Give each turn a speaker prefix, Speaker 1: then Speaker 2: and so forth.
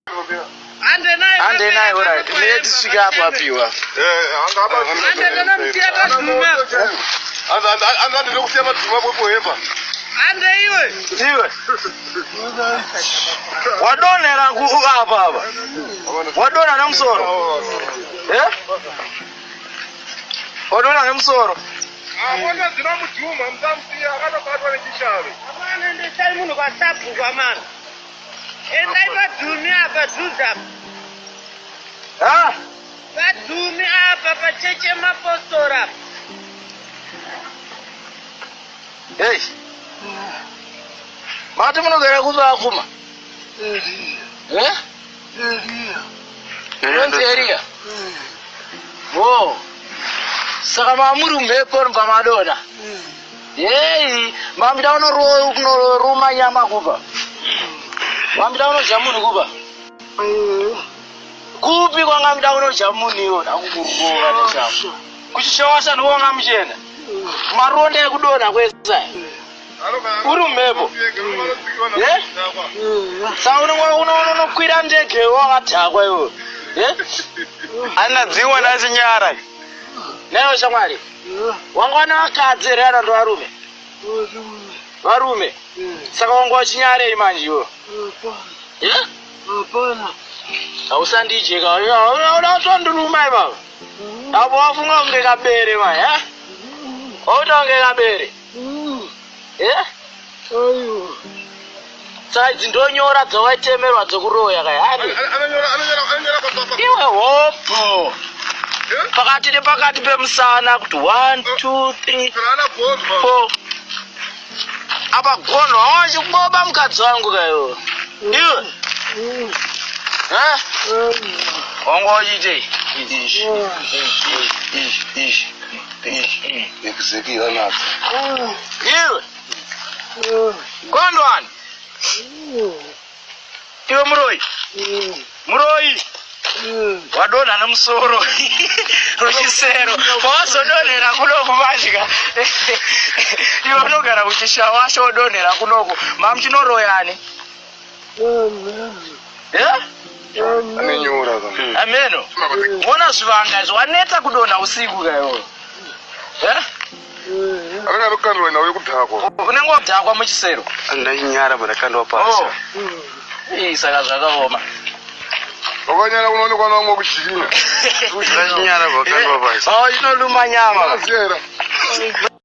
Speaker 1: Ande naye alright. Mire tisvike apo apiwa.
Speaker 2: Andinokusiya madhuma kwepohemba.
Speaker 3: Ande iwe.
Speaker 1: Iwe. Wadonhera ku apa apa. Wadonha nemusoro. Eh? Wadonha nemusoro.
Speaker 2: Akona dzina mudhuma musamusiya akatobatwa nechishave.
Speaker 3: Amana endesai munhu kwasabhuku amana. Endai padhumi apa dhuze apa.
Speaker 1: Ha?
Speaker 3: Padhumi apa pacheche mapostora apa.
Speaker 1: Hey. Mati munogara kupi akuma? Eh? Unonzi Eria? Wo. Saka mamuri mhepo nobva madona. Hey, mamida unoruma nyama kupa. Mamida unodya munhu kupa. Kupi kwanga muda unodya munhu iwo ndakukurova nechako. Kuchishawasha ndiwo wanga muchienda. Maronda ekudonha kwese aya. Uri mumhepo. Eh? Saka unokwira ndege wakadhakwa iwe. Eh?
Speaker 4: Anadziwa nachinyara.
Speaker 1: Newe shamwari. Wanga wane vakadzi here kana kuti varume? Varume. Saka wanga uchinyarei manje iwe? Eh? Hausandijeka. Unoda kutondiluma ipapa. Apo wafunga kunge kabere manje, eh? Wakuita kunge kabere. Eh? Saka idzi ndonyora dzawaitemerwa dzekuroya kai. Handi. Iwe hopo. Pakati nepakati pemusana kuti 1 2 3 4. Apa gono wachikuboba mukadzi wangu kaiwo. Iwe. Eh? Wanga uchiitei?
Speaker 2: Izvi, izvi, izvi, izvi.
Speaker 1: Iwe. Gondwani. Iwe muroyi. Muroyi. Wadonha nemusoro. Ruchisero. Wazodonhera kunoku manje. Iwe unogara kuchishawasha wodonhera kunoku. Mamuchinoroyani? Eh?
Speaker 2: Anenyora ka.
Speaker 1: Ameno. Wona zvivanga izvi waneta kudonha usiku kaiwo. Eh?
Speaker 2: Anenge anokandwa nawo yekudhakwa.
Speaker 1: Unenge wadhakwa muchisero.
Speaker 4: Ndachinyara pandakandwa pasi.
Speaker 1: Oh. Ii, saka zvakaoma.
Speaker 2: Wakanyara unoonekwa nevamwe kuchinya.
Speaker 4: Ndachinyara pakandwa pasi.
Speaker 1: Oh, inoluma nyama.
Speaker 2: Azera.